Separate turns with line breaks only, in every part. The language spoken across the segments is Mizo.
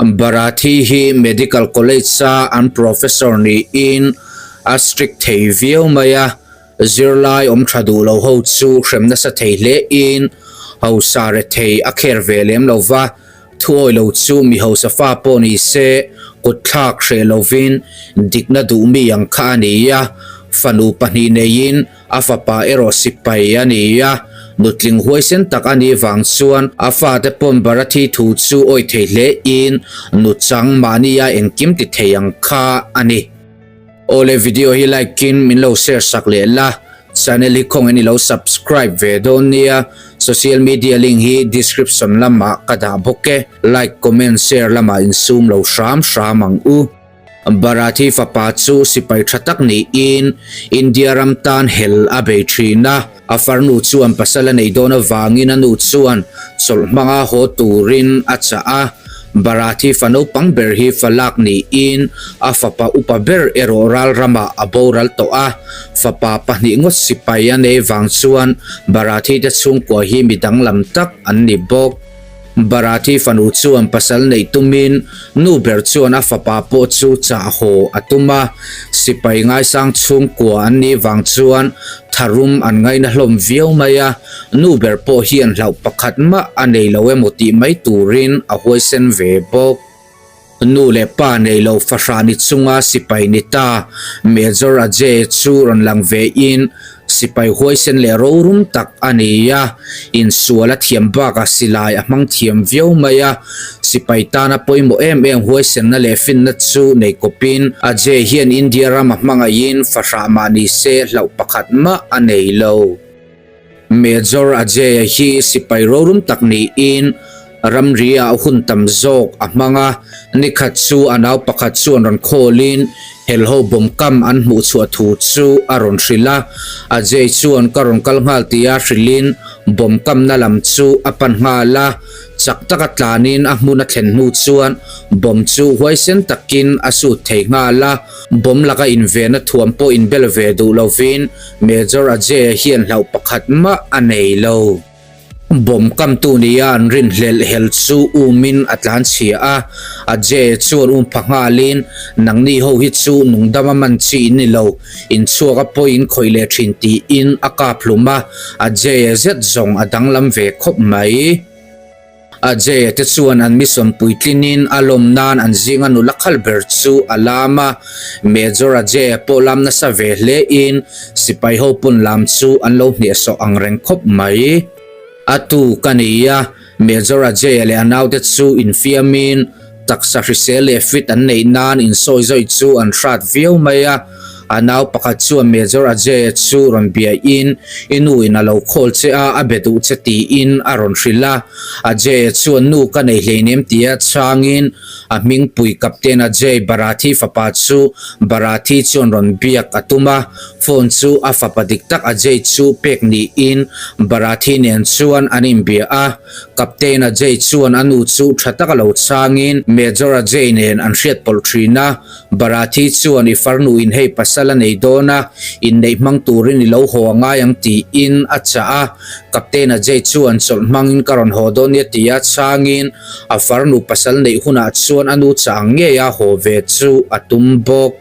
Barathi hi Medical College-a an professor niin a strict thei viau mai a, zirlai awm tha duh lo ho chu hrem nasa thei hle in hausa rethei a kher ve lem lo va, thuawi lo chu mi hausa fa pawh ni se kutthlak hreh lovin dikna duh mi ang kha a ni a, fanu pahnih neiin A fapa erawh sipai a ni a, nutling huaisen tak a nih vang chuan a fate pawn Barathi thu chu awih thei hle in nuchang mahnia engkim ti thei ang kha a ni. Awle video hi like in min lo share sak leh la, channel hi khawngin i lo subscribe ve dawn nia, social media link hi description lamah ka dah bawk e, like comment share lamah insum lo hram hram ang u. Barathi fapa chu sipai tha tak niin India ram tan hel a bei thin a. A farnu chuan pasal a nei dawn avangin a nu chuan chawlh hmanga haw turin a chah a. Barathi fa naupang ber hi fa lak niin a fapa upa ber erawh ral ramah a boral tawh a. Fapa pahnih ngawt sipai a nei vang chuan Barathi te chhungkua hi mi danglam tak an ni bawk. Barathi fanu chuan pasal neih tumin nu ber chuan a fapa pawh chu chah haw a tum a, sipai ngaisang chhungkua an nih vang chuan tharum an ngaina hlawm viau mai a, nu ber pawh hian hlauh pakhat mah a nei lo emaw tih mai turin a huaisen ve bawk. Nu leh pa nei lo fahrah ni chunga sipai ni ta Major Ajay chu rawn lang ve in sipai huaisen leh rorum tak a ni a, insual a thiam bakah silai a hmang thiam viau mai a, sipai tana pawimawh em em huaisenna leh finna chu nei kawpin Ajay hian India rama hmangaihin fahrah mah ni se hlauh pakhat mah a nei lo. Major Ajay-a hi sipai rorum tak niin ramri-ah hun tam zawk a hmang a, nikhat chu a nau pakhat chuan rawn khawlin helho bawm kam an hmuh chhuah thu chu a rawn hrilh a. Ajay chuan ka rawn kal nghal tia hrilhin bawm kamna lam chu a pan nghal a, chak taka tlanin a hmun a thlen hnu chuan bawm chu huaisen takin a sut thei nghal a, bawm laka invenna thuam pawh inbel ve duh lovin Major Ajay-a hian hlauh pakhat mah a nei lo. Bomb kamtu nia an rinhlelh hel chu umin a tlanchhia a, Ajay chuan um pha nghalin, Nangni ho hi chu nungdama man chi in ni lo, inchhuak a pawi in khawih leh thin tiin a kap hlum a, Ajay-a zet zawng a danglam ve khawp mai. Ajay-a te chuan an mission puitlinin a lawm nan an zinga nula khal ber chu a lam a, Major Ajay-a pawh lam nasa ve hle in sipai ho pawn lam chu an lo hnehsawh ang reng khawp mai. A tu ka nei a, Major Ajay-a leh a naute chu infiamin taksa hrisel leh fit an neih nan insawi zawih chu an hrat viau mai a. A nau pakhat chuan Major Ajay-a chu rawn biain, I nu in a lo call che a, a be duh che tiin a rawn hrilh a. Ajay-a chuan nu ka nei hleinem tia chhangin a hmingpui Captain Ajay Barathi fapa chu Barathi chuan rawn biak a tum a. Phone chu a fapa dik tak Ajay chu pek niin Barathi nen chuan an inbia a. Captain Ajay chuan a nu chu tha taka lo chhangin Major Ajay nen an hriat pawlh thin a, Barathi chuan i farnu in hei pasal a nei dawn a, inneih hmang turin i lo haw a ngai ang tiin a chah a. Captain Ajay chuan chawlh hmangin ka rawn haw dawn nia tia chhangin a farnu pasal neih hunah chuan a nu chah ang ngeia haw ve chu a tum bawk.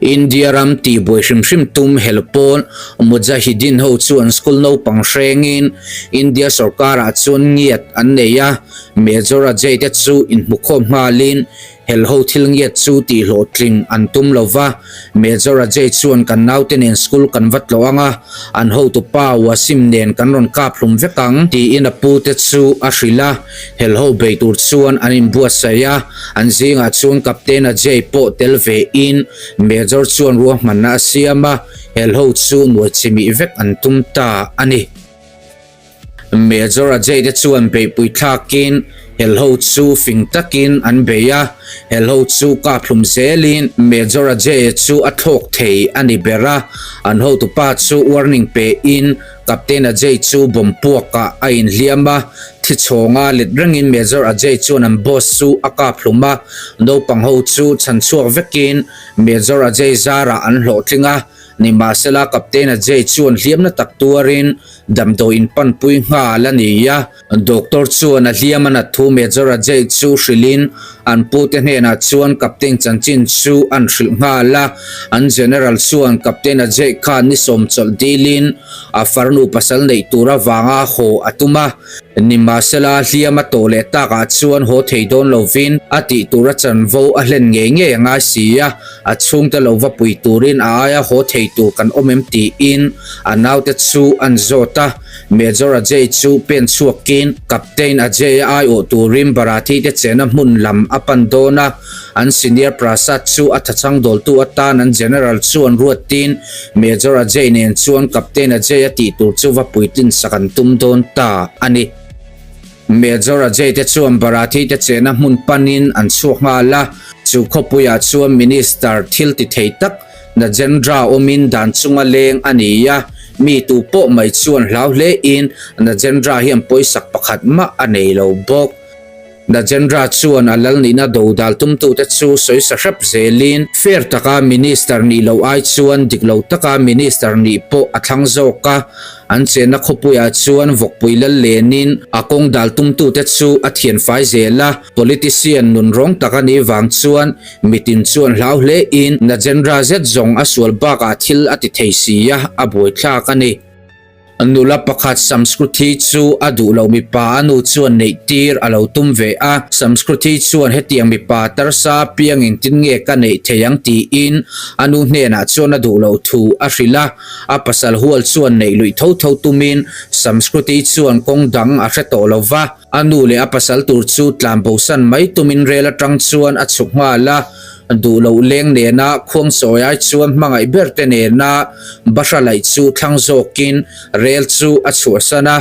India ram tihbuai hrim hrim tum hel pawn Mujahideen ho chuan school naupang hrengin India sorkarah chuan ngiat an nei a, Major Ajay te chu inhmukhawm nghalin hel ho thil ngiat chu tihhlawhtling an tum lo va, Major Ajay chuan kan naute nen school kan va tlawh ang a, an hotupa Wasim nen kan rawn kap hlum vek ang tiin a pute chu a hrilh a. Helho bei tur chuan an inbuatsaih a, an zingah chuan Captain Ajay pawh tel ve in Major chuan ruahmanna a siam a, helho chu nuai chimih vek an tum ta a ni. Major Ajay te chuan beihpui thlakin helho chu fing takin an bei a, helho chu kaphlum zelin Major Ajay chu a thlawk thei a ni ber a, an hotupa chu warning pe in Captain Ajay chu bomb puakah a inhliam a, thi chhawnga let rengin Major Ajay chuan an boss chu a kap hlum a, naupang ho chu chhan chhuak vekin Major Ajay zarah an hlawhtling a. Nimahsela Captain Ajay chuan hliamna tak tuarin damdawi in panpui nghal a ni a. Doctor chuan a hliam a nat thu Major Ajay chu hrilhin an pute hnenah chuan Captain chanchin chu an hrilh nghal a. An General chuan Captain Ajay khan ni sawm chawlh dilin a farnu pasal neih tur avanga haw a tum a. Nimahsela hliam a tawh leh takah chuan haw thei dawn lovin a tih tur a chanvo a hlen ngei ngei a ngai si a, a chhungte lo va pui turin a aia haw thei tur kan awm em tiin a naute chu an zawt a. Major Ajay chu pen chhuakin Captain Ajay a aiawh turin Barathi te chena hmun lam a pan dawn a, an senior Prasad chu a thachang dawltu atan an General chuan ruatin Major Ajay nen chuan Captain Ajay a tih tur chu va puitlin sak an tum dawn ta a ni. Major Ajay te chuan Barathi te chehna hmun panin an chhuak nghal a, chu khawpuiah chuan Minister thil ti thei tak Najendra awmin dan chunga leng a ni a, mi tu pawh mai chuan hlau hlein Najendra hian pawisak pakhat mah a nei lo bawk. Najendra chuan a lal nihna dodal tumtute chu sawisa hrep zelin fair taka minister nih loh ai chuan dik lo taka minister nih pawh a thlang zawk a. An chenna khawpuiah chuan vawkpui lal lenin a kawng dal tumtute chu a thian fai zel a. Politician nun rawng tak a nih vang chuan mitin chuan hlau hlein Najendra zet zawng a sual bakah thil a ti thei si a, a buaithlak a ni. Nula pakhat Samskruthi chu a duh loh mipa a nu chuan neih tir a lo tum ve a. Samskruthi chuan hetiang mipa tarsa piang engtin nge ka neih thei ang tiin a nu hnenah chuan a duh loh thu a hrilh a. A pasal hual chuan neih luih tho tho tumin Samskruthi chuan kawng dang a hre tawh lo va. A nu leh a pasal tur chu tlan bosan mai tumin rel atang chuan a chhuk nghal a, duh loh leng nena khuang sawi ai chuan hmangaih ber te nena bahra laih chu thlang zawkin rel chu a chhuahsan a,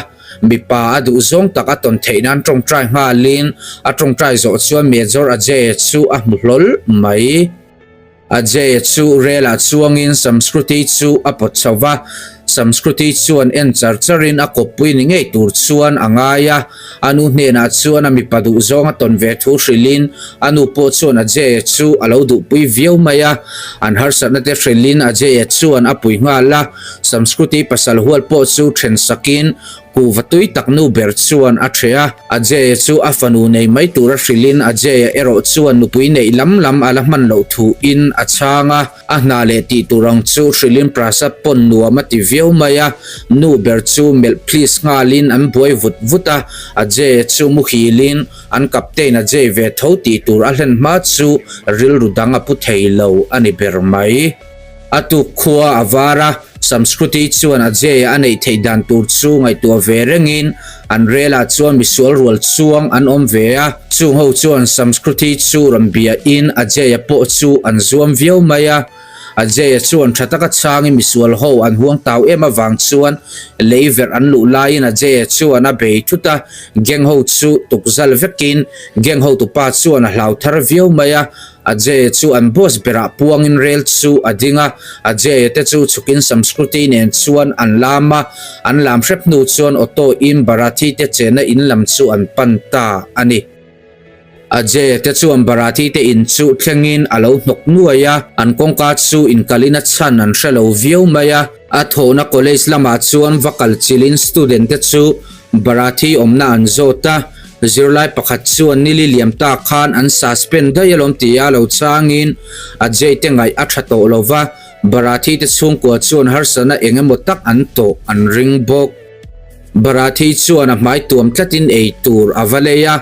mipa a duh zawng tak a tawn theih nan tawngtai nghalin a tawngtai zawh chuan Major Ajay chu a hmu hlawl mai. Ajay chu relah chuangin Samskruti chu a pawt chho va, Samskruti chuan en char charin a kawppui ni ngei tur chuan a ngai a. A nu hnenah chuan a mipa duhzawng a tawn ve thu hrilhin a nu pawh chuan Ajay chu a lo duhpui viau mai a. An harsatna te hrilhin Ajay chuan a pui nghal a, Samskruti pasal hual pawh chu then sakin Kuhva tui tak nu ber chuan a ṭheh a, Ajay chu a fanu nei mai tura hrilhin Ajay erawh chuan nupui neih lam lam a la hman loh thuin a chhang a, a hna leh tih tur ang chu hrilhin Prasad pawn nuam a ti viau mai a, nu ber chu melh please nghalin an buai vut vut a, Ajay chu muhilin an captain Ajay ve tho tih tur a hlen hma chu rilru dang a pu thei lo a ni ber mai. A tuk khua a var a, Samskruti chuan Ajay a neih theih dan tur chu ngaihtuah ve rengin an relah chuan misual rual chuang an awm ve a. Chung ho chuan Samskruti chu rawn biahin Ajay-a pawh chu an zuam viau mai a. Ajay-a chuan tha taka chhangin misual ho an huang tau em avang chuan lei verh an luh laiin Ajay-a chuan a bei thut a, gang ho chu tukzal vekin gang hotupa chuan a hlau thar viau mai a. Ajay chu an boss berah puangin rel chu a ding a, Ajay te chu chhukin Samskruti nen chuan an lam a, an lam hrep hnu chuan auto in Barathi te chena in lam chu an pan ta a ni. Ajay te chuan Barathi te in chu thlengin a lo hnawk nuai a, an kawngka chu inkalin a chhan an hre lo viau mai a. A thawhna college lamah chuan va kal chilhin student te chu Barathi awmna an zawt a, zirlai pakhat chuan nili liam ta khan an suspend daih alawm tia lo changin Ajay te ngaih a tha tawh lo va, Barathi te chhungkua chuan harsatna eng emaw tak an tawh an ring bawk. Barathi chuan a hmai tuam tlatin ei tur a va lei a,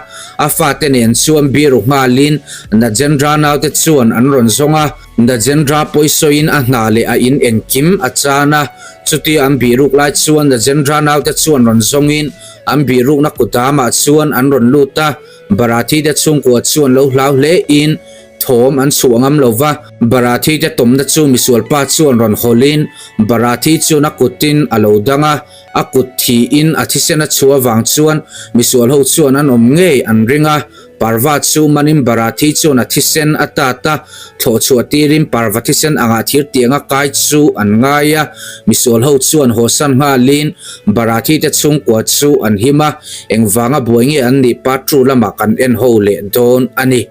a fate nen chuan biru nghalin Najendra naute chuan an rawn zawng a, Najendra pawisawiin a hna leh a in engkim a chan a, chutia an bihruk lai chuan Najendra naute chuan rawn zawngin an bihrukna kudamah chuan an rawn lut a, Barathi te chhungkua chuan lo hlau hlein thawm an chhuah ngam lo va, Barathi te tawmna chu misualpa chuan rawn hawlhin Barathi chuan a kutin a lo dang a, a kut thiin a thisen a chhuah avang chuan misual ho chuan an awm ngei an ring a, Parva chu manin Barathi chuan a thisen a tat a, thlawh chhuah tirin Parva thisen angah thir tianga kai chu an ngai a, misual ho chuan hawsan nghalin Barathi te chhungkua chu an him a, engvanga buai nge an nih part two lamah kan en ho leh dawn a ni.